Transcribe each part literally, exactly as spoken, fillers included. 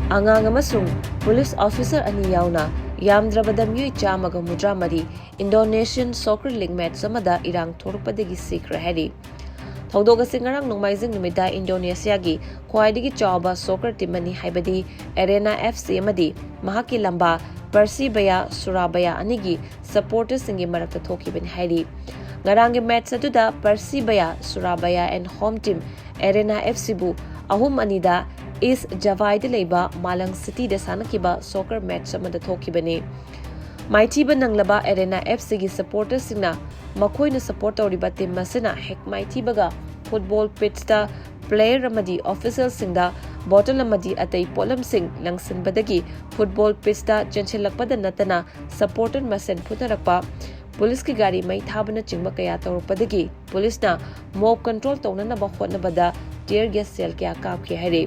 ꯑꯉꯥꯡ ꯑꯃꯁꯨꯡ police officer ꯑꯅꯤ ꯌꯥꯎꯅ ꯌꯥꯝꯗ꯭ꯔꯕꯗ ꯃꯤꯑꯣꯏ ꯆꯥꯝꯃꯒ ꯃꯧꯗ꯭ꯔꯥ ꯃꯔꯤ ꯏꯟꯗꯣꯅꯦꯁꯤꯌꯥꯟ ꯁꯣꯀꯔ ꯂꯤꯒ ꯃꯦꯆ ꯑꯃꯗ ꯏꯔꯥꯡ ꯊꯣꯛꯂꯛꯄꯗꯒꯤ ꯁꯤꯈ꯭ꯔꯦ ꯍꯥꯏꯔꯤ꯫ ꯊꯧꯗꯣꯛ ꯑꯁꯤ ꯉꯔꯥꯡ ꯅꯣꯡꯃꯥꯏꯖꯤꯡ ꯅꯨꯃꯤꯠꯇ ꯏꯟꯗꯣꯅꯦꯁꯤꯌꯥꯒꯤ ꯈ꯭ꯋꯥꯏꯗꯒꯤ ꯆꯥꯎꯕ ꯁꯣꯀꯔ ꯇꯤꯝ ꯑꯅꯤ ꯍꯥꯏꯕꯗꯤ ꯑꯦꯔꯦꯅꯥ ꯑꯦꯐ ꯁꯤ ꯑꯃꯗꯤ ꯃꯍꯥꯛꯀꯤ ꯂꯝꯕꯥ ꯄꯔꯁꯤꯕꯌꯥ ꯁꯨꯔꯥꯕꯌꯥ ꯑꯅꯤꯒꯤ ꯁꯄꯣꯔꯇꯔꯁꯤꯡꯒꯤ ꯃꯔꯛꯇ ꯊꯣꯛꯈꯤꯕꯅꯤ ꯍꯥꯏꯔꯤ꯫ ꯉꯔꯥꯡꯒꯤ ꯃꯦꯆ ꯑꯗꯨꯗ Persebaya Surabaya and home team Arema F ꯁꯤꯕꯨ ꯑꯍꯨꯝ ꯑꯅꯤꯗ ꯏꯁ ꯖꯚꯥꯏꯗ ꯂꯩꯕ ꯃꯥꯂꯪ ꯁꯤꯇꯤꯗ ꯁꯥꯟꯅꯈꯤꯕ ꯁꯣꯀꯔ ꯃꯦꯆ ꯑꯃꯗ ꯊꯣꯛꯈꯤꯕꯅꯤ꯫ ꯃꯥꯏꯊꯤꯕ ꯅꯪꯂꯕ ꯑꯦꯔꯦꯅꯥ ꯑꯦꯐ ꯁꯤꯒꯤ ꯁꯄꯣꯔꯇꯔꯁꯤꯡꯅ ꯃꯈꯣꯏꯅ ꯁꯄꯣꯔꯠ ꯇꯧꯔꯤꯕ ꯇꯤꯝ ꯑꯁꯤꯅ ꯍꯦꯛ ꯃꯥꯏꯊꯤꯕꯒ ꯐꯨꯠꯕꯣꯜ ꯄꯤꯠꯁꯇ ꯄ꯭ꯂꯦꯌꯔ ꯑꯃꯗꯤ ꯑꯣꯐꯤꯁꯤꯌꯦꯜꯁꯤꯡꯗ ꯕꯣꯇꯜ ꯑꯃꯗꯤ ꯑꯇꯩ ꯄꯣꯠꯂꯝꯁꯤꯡ ꯂꯪꯁꯤꯟꯕꯗꯒꯤ ꯐꯨꯠꯕꯣꯜ ꯄꯤꯠꯁꯇ ꯆꯦꯟꯁꯤꯜꯂꯛꯄꯗ ꯅꯠꯇꯅ ꯁꯄꯣꯔꯇꯔ ꯃꯁꯦꯟ ꯐꯨꯅꯔꯛꯄ, ꯄꯨꯂꯤꯁꯀꯤ ꯒꯥꯔꯤ ꯃꯩ ꯊꯥꯕꯅꯆꯤꯡꯕ ꯀꯌꯥ ꯇꯧꯔꯛꯄꯗꯒꯤ ꯄꯨꯂꯤꯁꯅ ꯃꯣꯕ ꯀꯟꯇ꯭ꯔꯣꯜ ꯇꯧꯅꯅꯕ ꯍꯣꯠꯅꯕꯗ ꯇꯤꯌꯔ ꯒ꯭ꯌꯥꯁ ꯁꯦꯜ ꯀꯌꯥ ꯀꯥꯞꯈꯤ ꯍꯥꯏꯔꯤ꯫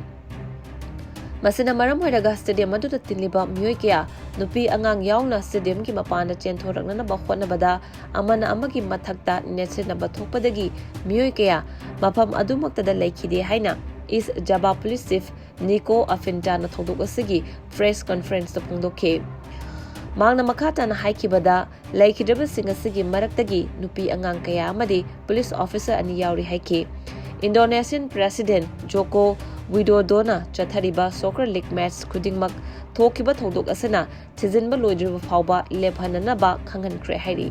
ꯃꯁꯤꯅ ꯃꯔꯝ ꯑꯣꯏꯔꯒ ꯁ꯭ꯇꯦꯗꯤꯌꯝ ꯑꯗꯨꯗ ꯇꯤꯜꯂꯤꯕ ꯃꯤꯑꯣꯏ ꯀꯌꯥ, ꯅꯨꯄꯤ ꯑꯉꯥꯡ ꯌꯥꯎꯅ ꯁ꯭ꯇꯦꯗꯤꯌꯝꯒꯤ ꯃꯄꯥꯟꯗ ꯆꯦꯟꯊꯣꯔꯛꯅꯅꯕ ꯍꯣꯠꯅꯕꯗ ꯑꯃꯅ ꯑꯃꯒꯤ ꯃꯊꯛꯇ ꯅꯦꯠꯁꯤꯟꯅꯕ ꯊꯣꯛꯄꯗꯒꯤ ꯃꯤꯑꯣꯏ ꯀꯌꯥ ꯃꯐꯝ ꯑꯗꯨꯃꯛꯇꯗ ꯂꯩꯈꯤꯗꯦ ꯍꯥꯏꯅ ꯏꯁ ꯖꯥꯚꯥ ꯄꯨꯂꯤꯁ ꯆꯤꯐ ꯅꯤꯀꯣ ꯑꯐꯤꯟꯇꯥꯅ ꯊꯧꯗꯣꯛ ꯑꯁꯤꯒꯤ ꯄ꯭ꯔꯦꯁ ꯀꯟꯐꯔꯦꯟꯁꯇ ꯐꯣꯡꯗꯣꯛꯈꯤ꯫ ꯃꯍꯥꯛꯅ ꯃꯈꯥ ꯇꯥꯅ ꯍꯥꯏꯈꯤꯕꯗ, ꯂꯩꯈꯤꯗ꯭ꯔꯕꯁꯤꯡ ꯑꯁꯤꯒꯤ ꯃꯔꯛꯇꯒꯤ ꯅꯨꯄꯤ ꯑꯉꯥꯡ ꯀꯌꯥ ꯑꯃꯗꯤ ꯄꯨꯂꯤꯁ ꯑꯣꯐꯤꯁꯔ ꯑꯅꯤ ꯌꯥꯎꯔꯤ ꯍꯥꯏꯈꯤ꯫ ꯏꯟꯗꯣꯅꯦꯁꯤꯌꯥꯟ ꯄ꯭ꯔꯦꯁꯤꯗꯦꯟꯠ ꯖꯣꯀꯣ ꯋꯤꯗꯣꯗꯣꯅ ꯆꯠꯊꯔꯤꯕ ꯁꯣꯀꯔ ꯂꯤꯒ ꯃꯦꯆ ꯈꯨꯗꯤꯡꯃꯛ ꯊꯣꯛꯈꯤꯕ ꯊꯧꯗꯣꯛ ꯑꯁꯤꯅ ꯊꯤꯖꯤꯟꯕ ꯂꯣꯏꯗ꯭ꯔꯤꯕ ꯐꯥꯎꯕ ꯂꯦꯞꯍꯟꯅꯅꯕ ꯈꯪꯍꯟꯈ꯭ꯔꯦ ꯍꯥꯏꯔꯤ꯫